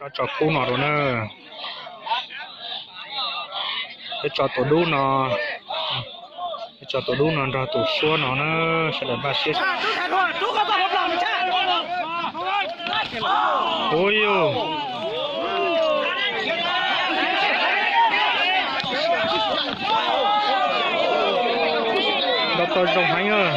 Tso tso kub no rau na. Peb tso tus dub no, peb tso tus dub no nrog tus suab no na, sawv daws npaj siab. Ua yus, nrau tau zoo heev.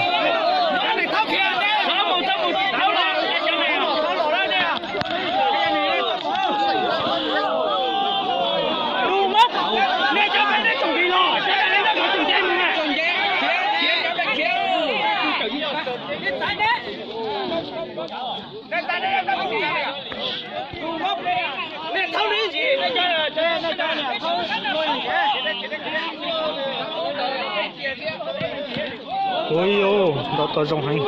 Ua yus, nrau tau zoo heev.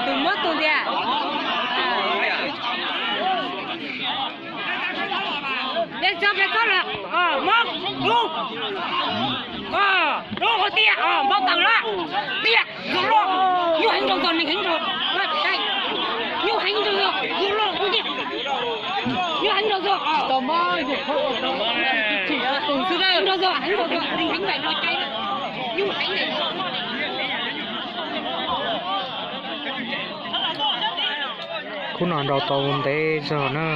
Tus muab tus tiag. Peb txhob, peb txhob lawm. Mob, dub. Dub ua tiag, mob tawm lawm. Tiag, zoo loj. Nyuaj heev rau txog, neeg heev rau. Nyuaj heev rau txog, zoo loj ua tiag. Nyuaj heev rau txog. Heev rau txog, heev rau txog, heev npaim los cai. Nyuaj heev. Khub no nrau tau ntev zog na.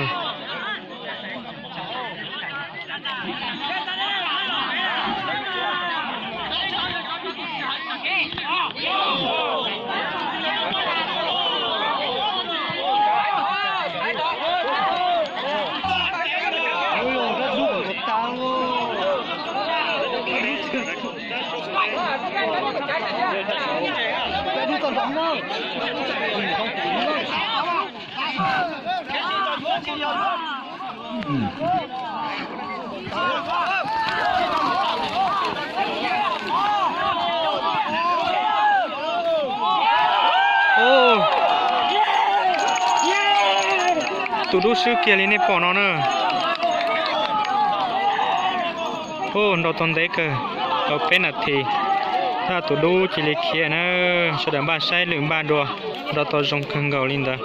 Tus dub swb kiag li nej pom no na. Nrau tau ntev kawg, tau peb nas this, tab tus dub cia li khiav na. Sawv daws npaj saib lwm npaj dua, nrau tau zoo kawg nkaus li ntawd.